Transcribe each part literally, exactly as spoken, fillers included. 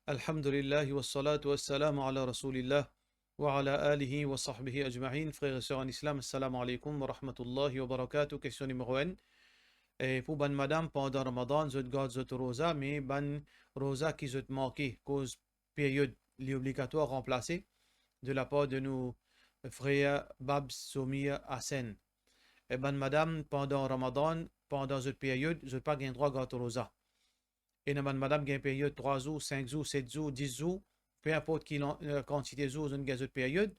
Alhamdulillah, wassalatu wassalamu ala Rasoulillah, wa ala alihi wa sahbihi ajmain. Frer e ser an Islam, assalamu alaikum wa rahmatullahi wa barakatuh. Kestion nimero enn. E pou bann madam, pandan Ramadan, zot gard zot roza, me bann roza ki zot manke, koz period li obligatwar ranplase, de lapar de nou frer Babs, Somir, Hasen. E bann madam, pandan Ramadan, pandan zot period, zot pa gagn drwa gard roza. Ena bann madam gagn period trwa zour, sink zour, set zour, dis zour, pe inport ki lan-, eh, kantite zour zot gagn zot period.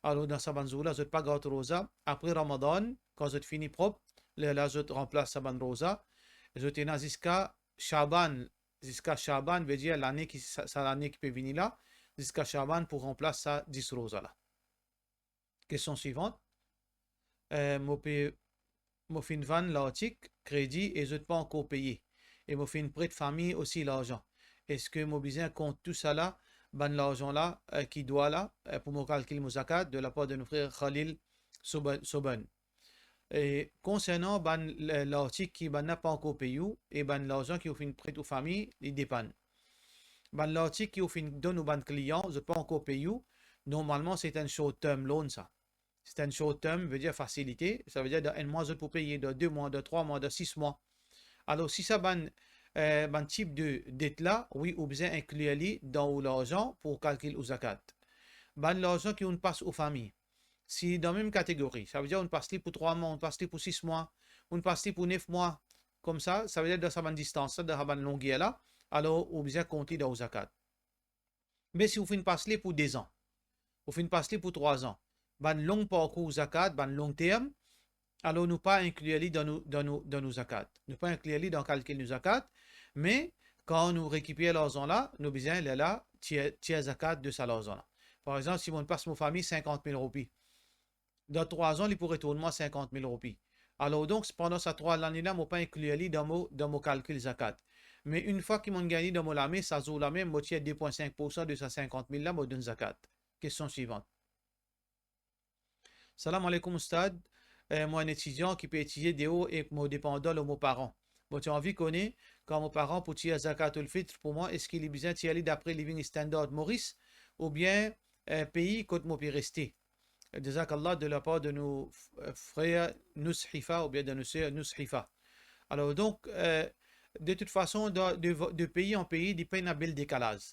Alor, dan sa bann zour la, zot pa gard roza. Apre Ramadan, kan zot fini prop, lerla zot ranplas sa bann roza. Zot ena ziska Shaban, ziska Shaban, vedir lane ki, sa, sa lane ki pe vini la, ziska Shaban pou ranplas sa dis roza la. Kestion swivant. Eh, mo pe, mo finn vann lartik kredi e zot pa ankor peye. E mo finn pret fami osi larzan. Eski mo bizin kont tousala, bann larzan la, eh, ki dwa la, eh, pou mo kalkil mo zakat, de lapar de nou frer Khalil Soban-, Soban. E konsernan bann, eh, lartik ki bann la pa ankor pey ou, e bann larzan ki ou finn pret ou fami, li depann. Bann lartik ki ou finn donn ou bann klian, zot pa ankor pey ou, normalman, se enn short term loan sa. Se enn short term, vedir fasilite, savedir dan enn mwa zot pou peye, dan de mwa, dan trwa mwa, dan sis mwa. Alor, si sa bann, eh, bann tip de det la, wi, ou bizin inklir li dan ou larzan pou kalkil ou zakat. Bann larzan ki ou'nn pas ou fami, si dan mem kategori, savedir ou'nn pas li pou trwa mwa, ou'nn pas li pou sis mwa, ou'nn pas li pou nef mwa, koumsa, savedir dan sa bann distans la, dan sa bann longer la, alor ou bizin kont li dan ou zakat. Me si ou finn pas li pou dezan, ou finn pas li pou trwa zan, bann long parkour zakat, bann long term, alor nou pa inklir li dan nou, dan nou, dan nou zakat. Nou pa inklir li dan kalkil nou zakat, me kan nou rekiper larzan la, nou bizin lerla tir, tir zakat de sa larzan la. Par exanp, si mo'nn pas mo fami sinkant mil roupi, dan trwa zan, li pou retourn mwa sinkant mil roupi. Alor donk, pandan sa trwa lane la, mo pa inklir li dan mo, dan mo kalkil zakat. Me enn fwa ki mo'nn gagn li dan mo lame, sa zour la mem, mo tir de pwin sink poursan de sa sinkant mil la, mo donn zakat. Kestion swivant. Salam aleykoum, Oustad. Eh, mo enn etidian ki pe etidiye deor ek mo depandan lor mo paran. Mo ti anvi kone, kan mo paran pou tir zakatul fitr pou mwa, eski li bizin tir li dapre living standard Moris oubien, eh, pei kot mo pe reste? Jazakallah, de lapar de nou f-, eh, frer Noushifa oubien de nou ser Noushifa. Alor donk, eh, de tout fason, dan, de, de pei an pei, li pena bel dekalaz.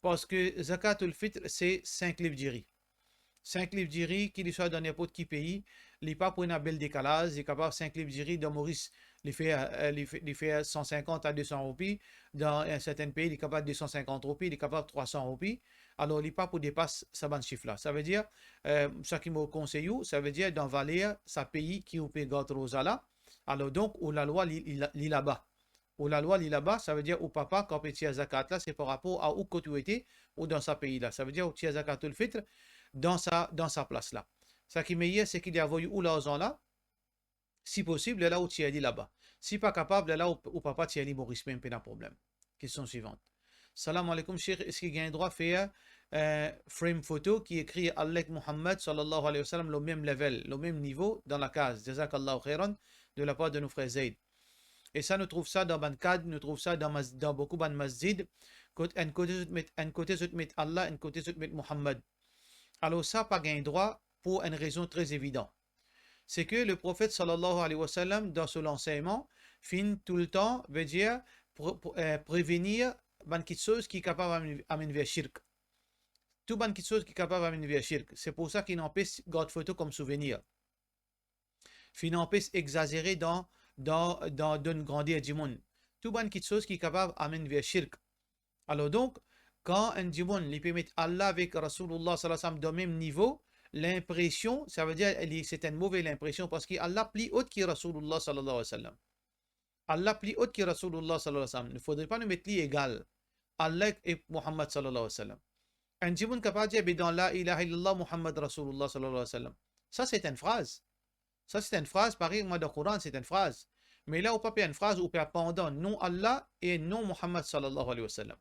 Parski zakatul fitr, se sink liv diri. Sink liv diri, ki li swa dan ninport ki pei, li pa pou ena bel dekalaz, li kapav sink liv diri dan Moris, li fer, eh, li fer, li fer san sinkant a de san roupi, dan enn sertin pei, li kapav de san sinkant roupi, li kapav trwa san roupi, alor li pa pou depas sa bann sif la. Savedir, eh, sa ki mo konsey ou, savedir dan valer sa pei ki ou pe gard roza la, alor donk, ou lalwa li, li la, li laba. Ou lalwa li laba, savedir ou papa, kan pe tir zakat la, se par rapor a ou kot ou ete, ou dan sa pei la. Savedir ou tir zakatul fitr dan sa, dan sa plas la. Sa ki meyer, seki li avoy ou larzan la, si posib, lerla ou tir li laba. Si pa kapav, lerla ou, ou papa tir li Moris mem, pena problem. Kestion swivant. Salam aleykoum, Sheikh, eski gagn drwa fer, eh, frame foto ki ekri Allah ek Muhammad sallallahu alayhi wa sallam lor mem level, lor mem nivo dan lakaz? Jazakallahu khairan, de lapar de nou frer Zaid. E sa, nou trouv sa dan bann kad, nou trouv sa dan mas-, dan boukou bann masjid, kot enn kote zot met, enn kote zot met Allah, enn kote zot met Muhammad. Alor sa pa gagn drwa pou enn rezon tre evidan. Se ki Leprofet sallallahu alayhi wa sallam, dan so lansegnman, finn toultan, vedir, pre-, pre-, eh, prevenir bann kiksoz ki kapav amenn, amenn ver shirk. Tou bann kiksoz ki kapav amenn ver shirk. Se pou sa ki finn anpes gard foto kom souvenir. Finn anpes egzazere dan, dan, dan donn grander dimoun. Tou bann kiksoz ki kapav amenn ver shirk. Alor donk, kan enn dimoun li pe met Allah avek Rasoulullah sallallahu alayhi wa sallam dan mem nivo, linpresion, savedir li, se enn move linpresion, parski Allah pli ot ki Rasoulullah sallallahu alayhi wa sallam. Allah pli ot ki Rasoulullah sallallahu alayhi wa sallam. Nou fodre pa nou met li egal Allah ek Muhammad sallallahu alayhi wa sallam. Enn dimoun kapav dir, be dan la ilaha illallah Muhammad Rasoulullah sallallahu alayhi wa sallam. Sa se enn fraz. Sa se enn fraz, parey mwa dan Koran, se enn fraz. Me la ou pa pe enn fraz, ou pe apandan non Allah e non Muhammad sallallahu alayhi wa sallam.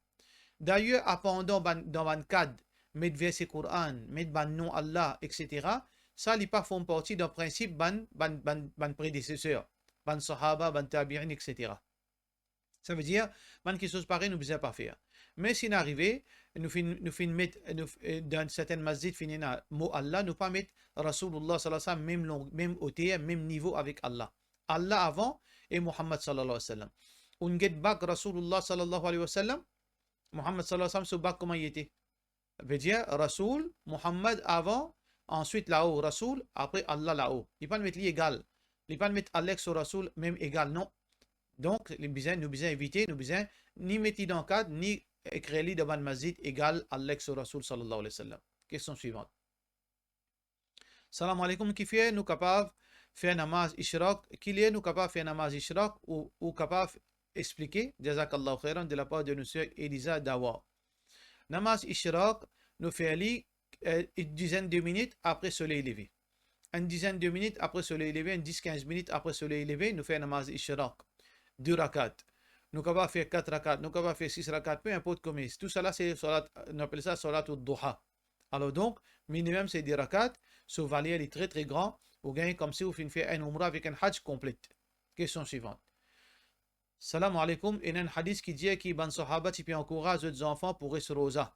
Dayer, apandan bann, dan bann kad, met verse Koran, met bann non Allah, et cetera, sa li pa form parti dan prinsip bann, bann, bann, bann predeseser, bann sahaba, bann tabiin, et cetera. Savedir, bann kiksoz parey nou bizin pa fer. Me si inn arive, nou finn, nou finn met, nou, eh, dan sertin masjid finn ena mo Allah, nou pa met Rasoulullah sallallahu alayhi wa sallam mem long, mem oter, mem nivo avek Allah. Allah avan e Muhammad sallallahu alayhi wa sallam. Ou'nn get bak Rasoulullah sallallahu alayhi wa sallam, Muhammad sallallahu alayhi wa sallam, so bak kouma li ete? Vedir Rasoul, Muhammad avan, answit lao Rasoul, apre Allah lao. Li pa'nn met li egal. Li pa'nn met Allah ek so Rasoul mem egal, non. Donk, li bizin, nou bizin evite, nou bizin ni met li dan kad, ni ekrir li dan bann masjid egal Allah ek so Rasoul sallallahu alayhi wa sallam. Kestion swivant. Salam aleykoum, kifer nou kapav fer namaz ishraq? Kiler nou kapav fer namaz ishraq? Ou, ou kapav explike? Jazakallahu khairan, de la part de nou ser Eliza Dawa. Namaz ishraq, nou fer li, eh, enn dizenn de minit apre soley leve. Enn dizenn de minit apre soley leve, enn dis kinz minit apre soley leve, nou fer namaz ishraq. De rakat. Nou kapav fer kat rakat, nou kapav fer sis rakat, pe inport komie. Tousala se salat, nou apel sa salat ad-duha. Alor donk, minimem se de rakat, so valer li tre, tre gran, ou gagn koumsi ou finn fer enn oumra avek enn hajj konplet. Kestion swivant. Salam aleykoum, ena enn hadis ki dir ki bann sahaba ti pe ankouraz zot zanfan pou res roza.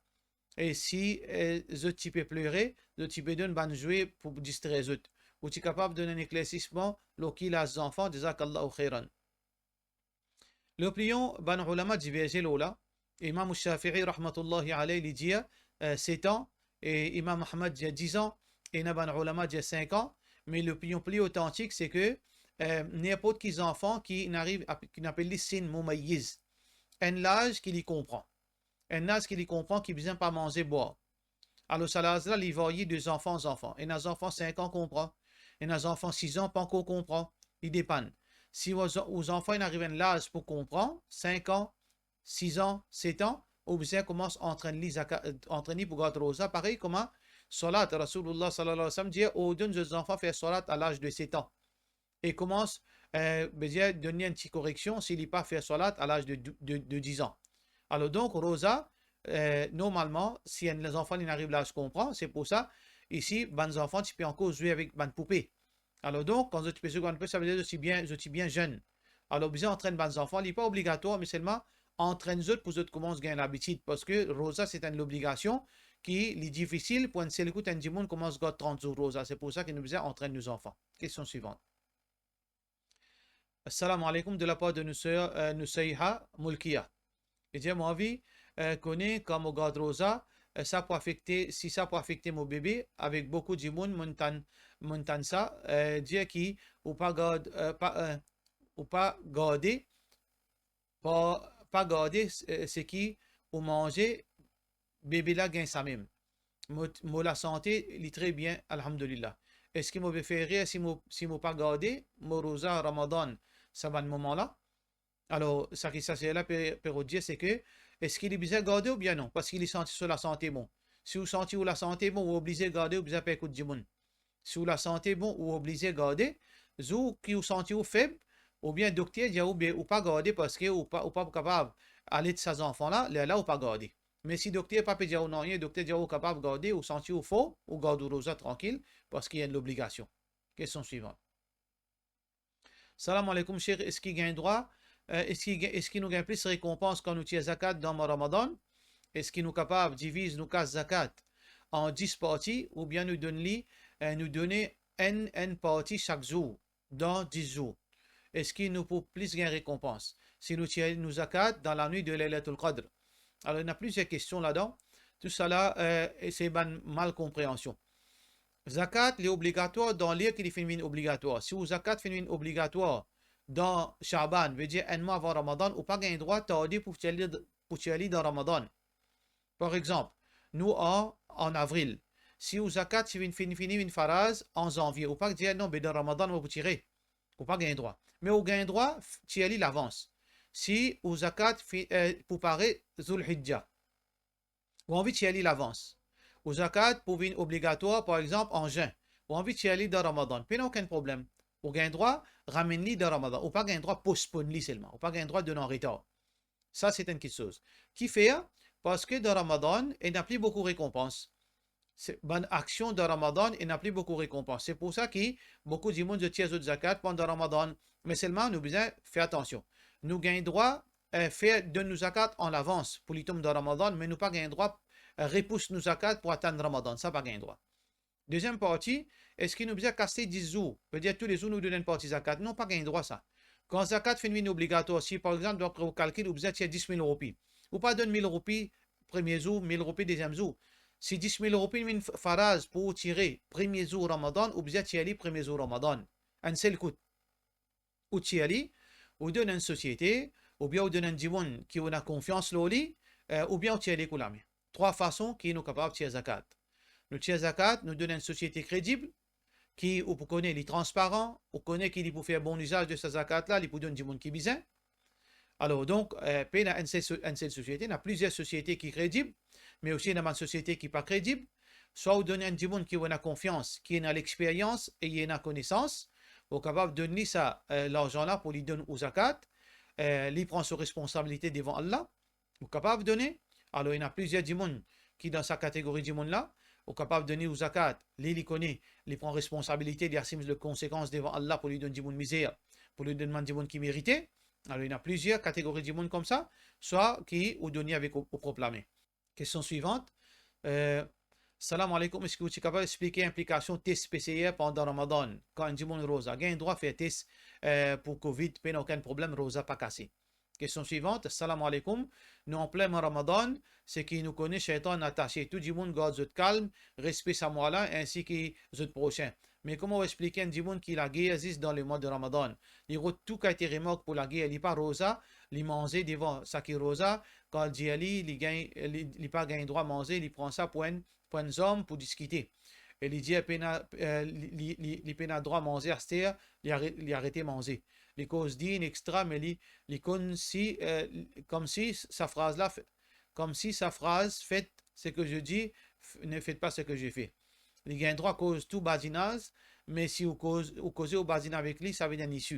E si, eh, zot ti pe plore, zot ti pe donn bann zwe pou distrer zot. Ou ti kapav donn enn eklersisman lor ki laz zanfan? Jazakallahu khairan. Lopinion bann oulama diverze lor la. Imam Shafi'i rahmatullahi alayh, li dir, eh, set an, e Imam Ahmad dir diz an, ena bann oulama dir sink an, me lopinion pli otantik, se ke, eh, ninport ki zanfan ki inn ariv, ap-, ki nou apel li sin mumayyiz, enn laz ki li konpran. Enn laz ki li konpran, ki bizin pa manze, bwar. Alor, sa laz la, li varye de zanfan an zanfan. Ena zanfan sink an konpran, ena zanfan siz an pa ankor konpran, li depann. Si ou za-, ou zanfan inn ariv enn laz pou konpran, sink an, siz an, set an, ou bizin koumans antrenn li zaka-, antrenn li pou gard roza, parey kouma salat, Rasoulullah sallallahu alayhi wa sallam dir, ordonn zot zanfan fer salat a laz de set an. E koumans, eh, vedir donn li enn ti koreksion si li pa fer salat a laz de, de, de diz an. Alor donk, roza, eh, normalman, si enn zanfan inn ariv laz konpran, se pou sa, isi, bann zanfan ti pe ankor zwe avek bann poupe. Alor donk, kan zot ti pe zwe avek bann poupe, savedir zot ti bien, zot ti bien zenn. Alor, bizin antrenn bann zanfan, li pa obligatwar, me selman antrenn zot pou zot koumans gagn labitid, parski roza, se enn lobligasion ki li difisil pou enn sel kout enn dimoun koumans gard trant zour roza. Se pou sa ki nou bizin antrenn nou zanfan. Kestion swivant. Assalamu alaikum, de la part de nou ser, euh, Nuseiha Mulkiya. Li dir, mo anvi, euh, kone kan mo gard roza, euh, sa pou afekte, si sa pou afekte mo bebe, avek boukou dimoun, mo'nn tann, mo'nn tann sa, euh, dir ki ou pa gard, euh, pa, euh, ou pa garde, pa, pa garde, euh, seki ou manze, bebe la gagn samem. Mo, mo lasante, li tre bien, alhamdulillah. Eski mo pe fer erer si mo, si mo pa garde mo roza Ramadan sa bann moman la? Alor, sa ki sa ser la pe, pe rod dir, se ke, eski li bizin garde oubien non? Parski li santi so lasante bon. Si ou santi ou lasante bon, ou oblize garde, ou bizin pe ekout dimoun. Si ou lasante bon, ou oblize garde. Zour ki ou santi ou feb, oubien dokter dir ou be, ou pa garde parski ou pa, ou pa kapav alet sa zanfan la, lerla ou pa garde. Me si dokter pa pe dir ou nanye, dokter dir ou kapav garde, ou santi ou for, ou gard ou roza trankil, parski enn lobligasion. Kestion swivant. Salam alaikum, Sheikh, eski gagn drwa, eh, eski gagn, eski nou gagn plis rekonpans kan nou tir zakat dan mwa Ramadan? Eski nou kapav diviz nou kas zakat an dis parti, oubien nou donn li, eh, nou done enn, enn parti sak zour, dan dis zour? Eski nou pou plis gagn rekonpans si nou tir nou zakat dan lanwit de Laylatul Qadr? Alor, ena plizier kestion ladan. Tousala, eh, se bann mal konpreansion. Zakat, li obligatwar dan ler ki li finn vinn obligatwar. Si ou zakat finn vinn obligatwar dan Shaban, vedir enn mwa avan Ramadan, ou pa gagn drwa tarde pou tir li, pou tir li dan Ramadan. Par exanp, nou an, an avril. Si ou zakat ti vinn, finn, fini vinn faraz an zanvie, ou pa dir, "Non, be dan Ramadan mo pou tire." Ou pa gagn drwa. Me ou gagn drwa f-, tir li lavans. Si ou zakat fi-, eh, pou pare Zulhijja, ou anvi tir li lavans. Ou zakat pou vinn obligatwar, par exanp, an zin. Ou anvi tir li dan Ramadan. Pena okenn problem. Ou gagn drwa ramenn li dan Ramadan. Ou pa gagn drwa postponn li selman. Ou pa gagn drwa donn an retar. Sa, se enn kiksoz. Kifer? Parski dan Ramadan, ena pli boukou rekonpans. Se, bann aksion dan Ramadan, ena pli boukou rekonpans. Se pou sa ki boukou dimoun, zot tir zot zakat pandan Ramadan. Me selman, nou bizin fer atansion. Nou gagn drwa eh, fer donn nou zakat an lavans pou li tom dan Ramadan, me nou pa gagn drwa, eh, repous nou zakat pou atann Ramadan, sa pa gagn drwa. Deziem parti, eski nou bizin kas li dis zour? Vedir toulezour nou donn enn parti zakat? Non, pa gagn drwa sa. Kan zakat finn vinn obligatwar, si par exanp, dapre ou kalkil, ou bizin tir dis mil roupi, ou pa donn mil roupi premie zour, mil roupi deziem zour. Si dis mil roupi vinn f-, faraz pou ou tire premie zour Ramadan, ou bizin tir li premie zour Ramadan, enn sel kout. Ou tir li, ou donn enn sosiete, oubien ou donn enn dimoun ki ou ena konfians lor li, eh, oubien ou tir li kou lame. Trwa fason ki nou kapav tir zakat. Nou tir zakat, nou donn enn sosiete kredib, ki ou pou kone li transparan, ou kone ki li pou fer bon lizaz de sa zakat la, li pou donn dimoun ki bizin. Alor, donk, eh, pena enn sel so-, enn sel sosiete, ena plizier sosiete ki kredib, me osi ena bann sosiete ki pa kredib. Swa ou donn enn dimoun ki ou ena konfians, ki ena lexperyans e li ena konesans, ou kapav donn li sa, eh, larzan la pou li donn ou zakat, eh, li pran so responsabilite devan Allah, ou kapav done. Alor, ena plizier dimoun ki dan sa kategori dimoun la, ou kapav donn li ou zakat, li, li kone, li pran responsabilite, li asim le konsekans devan Allah pou li donn dimoun mizer, pou li donn bann dimoun ki merite. Alor, ena plizier kategori dimoun koumsa, swa ki ou donn li avek ou, ou prop lame. Kestion swivant, eh, Salam aleykoum, eski ou ti kapav explike inplikasion tes P C R pandan Ramadan, kan enn dimoun roza? Gagn drwa fer tes, eh, pou Covid, pena okenn problem, roza pa kase. Kestion swivant, Salam aleykoum, nou anplen mwa Ramadan, seki nou kone, Shaytan atase, tou dimoun gard zot kalm, respe sa mwa la, ensi ki zot prosin. Me kouma ou explike enn dimoun ki lager zis dan lemwa de Ramadan? Li rod tou kalite remark pou lager, li pa roza, li manze devan seki roza, kan dir li, li gagn, li, li pa gagn drwa manze, li pran sa pou enn, pou enn zarm pou diskite. E li dir pena, eh, li, li, li, li pena drwa manze aster, li are-, li arete manze. Li koz din, etsetera, me li, li koumsi, eh, koumsi sa fraz la fe-, comme si sa phrase, faites ce que je dis, f-, ne faites pas ce que je fais. Li gagn drwa koz tou badinaz, me si ou koz, ou koze ou badinn avek li, sa vinn enn isi.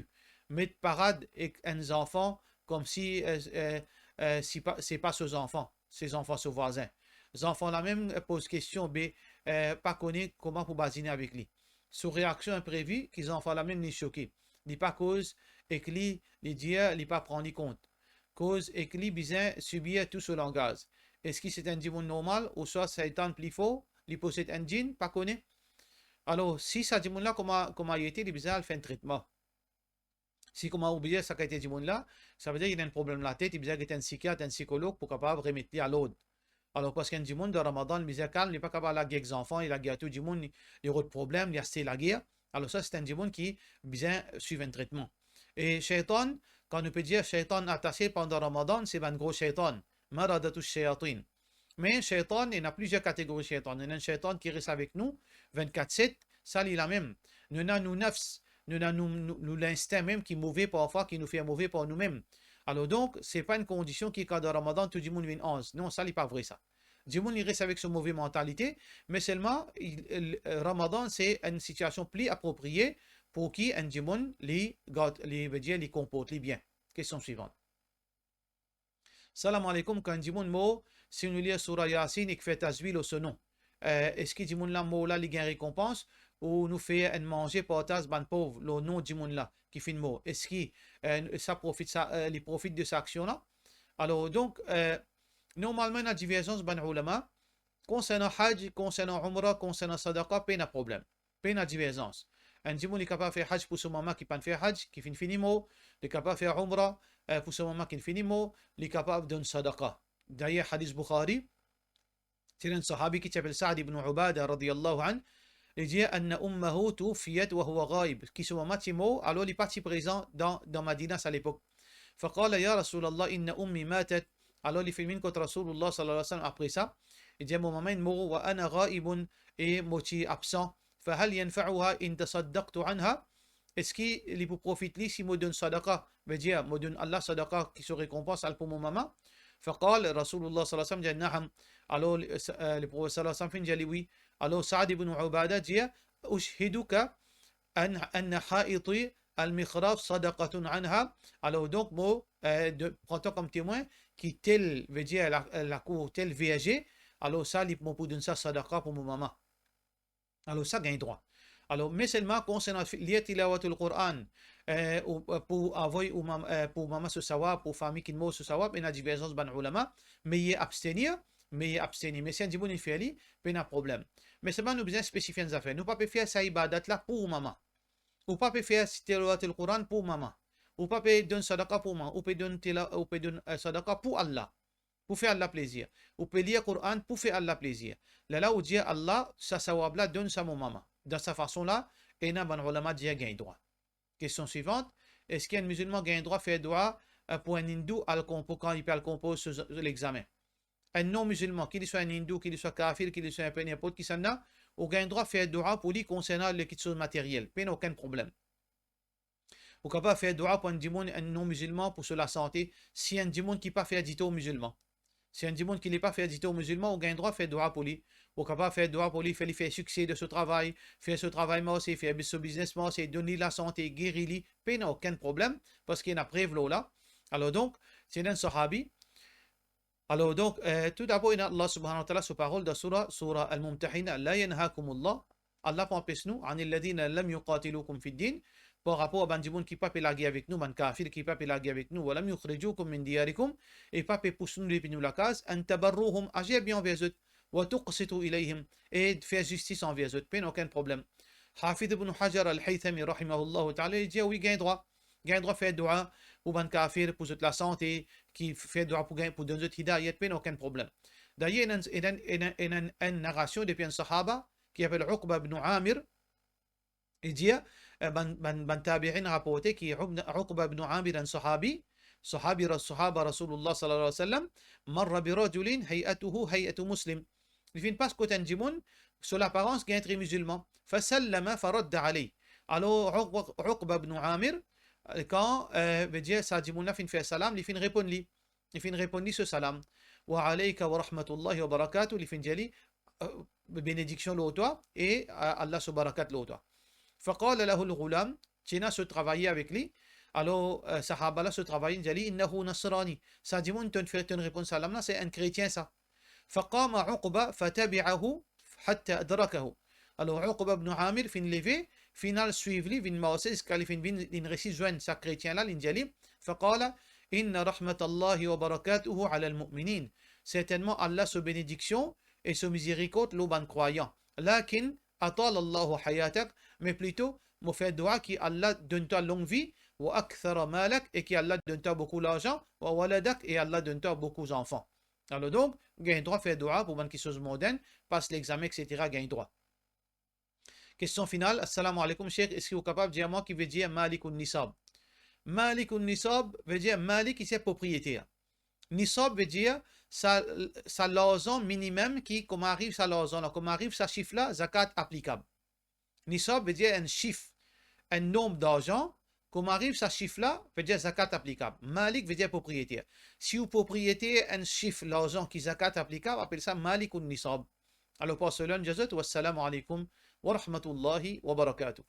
Met parad ek enn zanfan, koumsi, eh, eh, eh, si pa, se pa so zanfan, se zanfan so vwazin. Zanfan la mem, eh, poz kestion, be, eh, pa kone kouma pou badine avek li. So reaksion inprevi, ki zanfan la mem li soke. Li pa koz ek li, li dir, li pa pran li kont. Koz ek li bizin sibir tou so langaz. Eski se enn dimoun normal, ouswa Shaytan pli for, li posed enn djinn, pa kone? Alor, si sa dimoun la kouma, kouma li ete, li bizin al fer enn tretman. Si kouma ou bizin sa kalite dimoun la, savedir li ena enn problem latet, li bizin get enn sikiat, enn sikolog pou kapav remet li alord. Alor, parski enn dimoun dan Ramadan, li bizin kalm, li pa kapav lager ek zanfan, li lager tou dimoun, li, li rod problem, li aste lager. Alor sa, se enn dimoun ki bizin swiv enn tretman. E Shaytan, kan nou pe dir Shaytan atase pandan Ramadan, se bann gro Shaytan, maradatu shayatin. Me Shaytan, ena plizier kategori Shaytan. Ena enn Shaytan ki res avek nou vennkat set, sa li la mem. Nou ena nou nafs, nou ena nou, nou, nou linstin mem ki move parfwa, ki nou fer move par noumem. Alor donk, se pa enn kondision ki kan dan Ramadan tou dimoun vinn anz. Non, sa li pa vre sa. Dimoun li res avek so move mantalite, me selman, il, il, Ramadan se enn sitiasion pli apropriye pou ki enn dimoun li gard, li, vedir li konport li bien. Kestion swivant. Salam aleykoum, kan enn dimoun mor, si nou lir soura Yasin ek fer tazwi lor so non, eh, eski dimoun la mor la, li gagn rekonpans, ou nou fer enn manze partaz bann pov lor non dimoun la ki finn mor? Eski, eh, sa profit sa, eh, li profit de sa aksion la? Alor, donk, eh, normalman, ena diverzans bann oulama, konsernan haj, konsernan oumra, konsernan sadaqa, pena problem. Pena diverzans. Enn dimoun, li kapav fer haj pou so mama ki pa'nn fer haj, ki finn fini mor, li kapav fer oumra, eh, pou so mama ki finn fini mor, li kapav donn sadaqa. Dayer, hadis Bukhari, ti ena enn sahabi ki ti apel Sa'd ibn Ubada, radiyallahu anh, li dir, "Anna ummahu tuwuffiyat wa huwa ghaib." Ki so mama ti mor, alor li pa ti prezan dan, dan Madina sa lepok. Faqala, "Ya Rasulallah, inna ummi matat." Alor li finn vinn kot Rasoulillah, sallallahu alayhi wa sallam, apre sa, li dir, "Mo mama inn mor, wa ana ghaibun, e mo ti absan. Fahal yanfa'uha in tasaddaqtu anha?" Eski li pou profit li si mo donn sadaqa? Vedir, mo donn Allah sadaqa ki so rekonpans al pou mo mama? Faqala Rasoulillah, sallallahu alayhi wa sallam, dir, "Na'am." Alor, li, eh, Leprofet, sallallahu alayhi wa sallam, finn dir li, "Wi." Alor, Sa'd ibn Ubada dir, "Ushhiduka an, anna ha'iti al-mikhraf sadaqatun anha." Alor, donk, mo, eh, de, pran twa kom temwin ki tel, vedir la, lakour, tel verze, alor sa, li, mo pou donn sa sadaqa pou mo mama. Alor, sa gagn drwa. Alor, me selman konsernan fi-, lir tilawatul Quran, eh, ou, eh, pou avoy ou mam-, eh, pou mama so sawab, pou fami ki mor so sawab, ena diverzans bann oulama, meye abstenir, meye abstenir. Me si enn dimoun inn fer li, pena problem. Me selman nou bizin spesifie enn zafer. Nou pa pe fer sa ibadat la pou mama. Ou pa pe fer tilawatul Quran pou mama. Ou pa pe donn sadaka pou mama. Ou pe donn tila-, ou pe donn, eh, sadaka pou Allah. Pou fer Allah plezir. Ou pe lir Quran pou fer Allah plezir. Lerla ou dir Allah, sa sawab la, donn sa mo mama. Dan sa fason la, ena bann oulama dir gagn drwa. Kestion swivant, eski enn mizilman gagn drwa fer dwa, eh, pou enn indou al konpo-, kan li pe al konpoz so, so lexamen? Enn non-mizilman, ki li swa enn indou, ki li swa kafir, ki li swa enpe ninport kisannla, ou gagn drwa fer dwa pou li konsernan le kitsoz materyel, pena okenn problem. Ou kapav fer dwa pou enn dimoun, enn non-mizilman, pou so lasante, si enn dimoun ki pa fer ditor mizilman. Si enn dimoun ki li pa fer ditor mizilman, ou gagn drwa fer dwa pou li. Ou kapav fer dwa pou li, fer li fer sikse dan so travay, fer so travay marse, fer bi-, so biznes marse, donn li lasante, geri li, pena okenn problem, parski ena prev lor la. Alor donk, ti ena enn sahabi. Alor donk, eh, toudabor, ena Allah subhanahu wa ta'ala so parol dan soura, soura Al-Mumtahina, "La yanhakumullah", Allah pa anpes nou, "anil ladhina lam yuqatilukum fid din", par rapor a bann dimoun ki pa pe lagere avek nou, bann kafir ki pa pe lagere avek nou, "wa lam yukhrijukum min diyarikum", e pa pe pous nou depi nou lakaz, "an tabarruhum", azir bien anver zot, "wa tuqsitu ilayhim", e fer zistis anver zot, pena okenn problem. Hafiz Ibn Hajar Al-Haythami, rahimahullahu ta'ala, li dir, wi, gagn drwa. Gagn drwa fer dwa pou bann kafir, pou zot lasante, ki fer dwa pou gagn, pou donn zot hidayat, pena okenn problem. Dayer, ena, ena, ena, ena enn narasion depi enn sahaba, ki apel Uqba ibn Amir, li dir, eh, bann, bann, bann tabi'in raporte ki Uqba, Uqba ibn Amir, enn sahabi, sahabi ra-, sahaba Rasulullah sallallahu alayhi wa sallam, marra bi rajulin hay'atuhu hay'atu muslim. Li finn pas kot enn dimoun, so laparans gagn tre mizilman. Fa sallama fa radda alayh. Alor, Uqba, Uqba ibn Amir, eh, kan, eh, vedir sa dimoun la finn fer salam, li finn reponn li. Li finn reponn li so salam. "Wa alayka wa rahmatullahi wa barakatuh", li finn dir li, eh, benediksion lor twa e, eh, Allah so barakat lor twa. Faqala lahu al-ghulam, ti ena so travayer avek li. Alor, eh, sahaba la so travayer dir li, "Innahu nasrani." Sa dimoun to'nn fer, to'nn reponn salam la, se enn kretien sa. Faqama Uqba fatabi'ahu hatta adrakahu. Alor, Uqba ibn Amir finn leve, finn al swiv li, vinn marse ziska li finn vinn, linn resi zwenn sa kretien la, linn dir li, faqala, "Inna rahmatallahi wa barakatuhu ala al-mu'minin." Sertennman, Allah so benediksion e so mizerikord lor bann krwayan. Lakin, atala Allahu hayatak, me plito, mo fer dwa ki Allah donn twa long vi, wa akthara malak, e ki Allah donn twa boukou larzan, wa waladak, e Allah donn twa boukou zanfan. Alor donk, gagn drwa fer dwa pou bann kiksoz mondenn, pas lexamen, et cetera, gagn drwa. Kestion final, assalamu alaykum Sheikh, eski ou kapav dir mwa ki vedir Malikun Nisab? Malikun Nisab vedir Malik, ki se propriyeter. Nisab vedir sa, sa larzan minimem ki, kouma ariv sa larzan la, kouma ariv sa sif la, zakat aplikab. Nisab vedir enn sif, enn nonb darzan, kouma ariv sa sif la, vedir zakat aplikab. Malik vedir propriyeter. Si ou propriyeter enn sif larzan ki zakat aplikab, apel sa Malikun Nisab. Alor, par selon zot, wassalamu alaykum wa rahmatullahi wa barakatuh.